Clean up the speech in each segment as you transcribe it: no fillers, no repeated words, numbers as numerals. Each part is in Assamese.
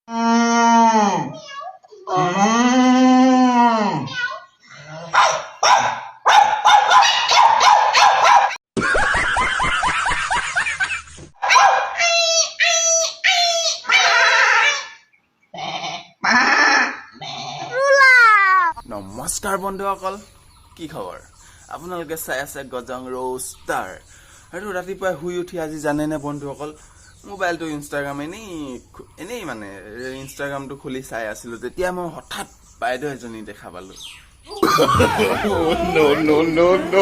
নমস্কাৰ বন্ধুসকল, কি খবৰ? আপোনালোকে চাই আছে গজং ৰোষ্টাৰ। আৰু ৰাতিপুৱাই শুই উঠি আজি জানেনে বন্ধুসকল, মোবাইলটো ইনষ্টাগ্ৰাম এনেই এনেই মানে ইনষ্টাগ্ৰামটো খুলি চাই আছিলোঁ, তেতিয়া মই হঠাৎ বাইদেউ এজনী দেখা পালোঁ। No, no, no, no.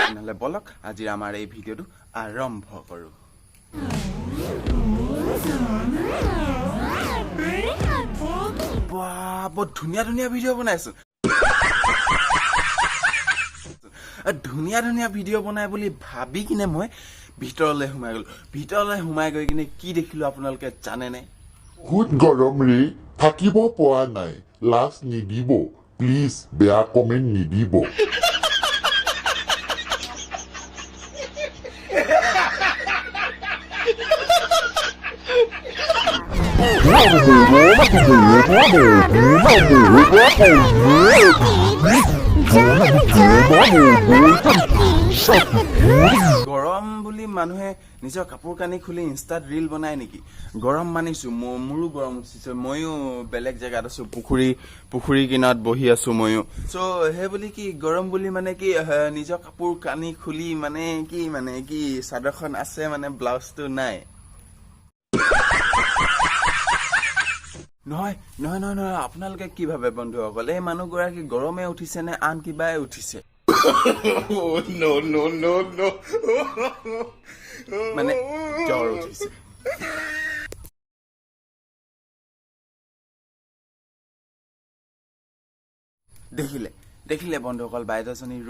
তেনেহ'লে বলক, আজিৰ আমাৰ এই ভিডিঅ'টো আৰম্ভ কৰোঁ। বাহ, বৰ ধুনীয়া ধুনীয়া ভিডিঅ' বনাইছো। ধুনীয়া ধুনীয়া ভিডিঅ' বনাই বুলি ভাবি কিনে মই ভিতৰলৈ সোমাই গ'লো। ভিতৰলৈ সোমাই গৈ কিনে কি দেখিলোঁ আপোনালোকে জানেনে? বহুত গৰম ৰে, থাকিব পৰা নাই। লাজ নিদিব প্লিজ, বেয়া কমেণ্ট নিদিব। গৰম বুলি মানুহে নিজৰ কাপোৰ কানি খুলি ইনষ্টাত ৰিল বনাই নেকি? গৰম মানিছোঁ, মোৰো গৰম উঠিছে। ময়ো বেলেগ জেগাত আছোঁ, পুখুৰী কিনাৰত বহি আছোঁ ময়ো। চ' সেই বুলি কি গৰম বুলি মানে কি নিজৰ কাপোৰ কানি খুলি মানে কি চাদৰখন আছে, মানে ব্লাউজটো নাই? নহয় নহয় নহয় নহয়। আপোনালোকে কি ভাবে বন্ধুসকল, এই মানুহগৰাকী গৰমে উঠিছে নে আন কিবাই উঠিছে? No, no, no, no. মানে জ্বৰ উঠিছে। দেখিলে দেখিলে বন্ধুসকল, বাইদেউজনীৰ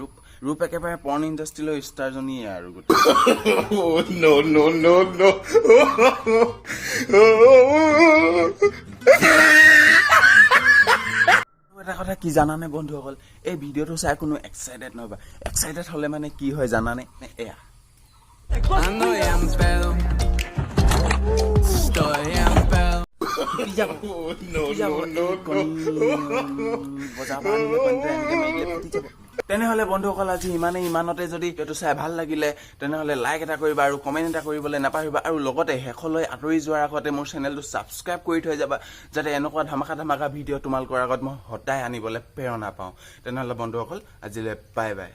ৰূপ একেবাৰে পৰ্ণ ইণ্ডাষ্ট্ৰীলৈ ষ্টাৰজনীয়ে আৰু গোটেই। No, no, no, no. এটা কথা কি জানানে বন্ধুসকল, এই ভিডিঅ'টো চাই কোনো এক্সাইটেড নহ'বা। এক্সাইটেড হ'লে মানে কি হয় জানানে? এয়া। Ando bien pedo. Estoy bien pedo. ফুটি যাব। No, ফুটি যাব। no, no, এই কণী বজাৰৰ পৰা আনিলে কণীটো এনেকে মাৰি দিলে ফুটি যাব। তেনেহ'লে বন্ধুসকল, আজি ইমানেই। ইমানতে যদি ভিডিঅ'টো চাই ভাল লাগিলে, তেনেহ'লে লাইক এটা কৰিবা আৰু কমেণ্ট এটা কৰিবলৈ নাপাহৰিবা। আৰু লগতে শেষলৈ আঁতৰি যোৱাৰ আগতে মোৰ চেনেলটো ছাবস্ক্ৰাইব কৰি থৈ যাবা, যাতে এনেকুৱা ধামাকা ধামাকা ভিডিঅ' তোমালোকৰ আগত মই সদায় আনিবলৈ প্ৰেৰণা পাওঁ। তেনেহ'লে বন্ধুসকল, আজিলৈ বাই বাই।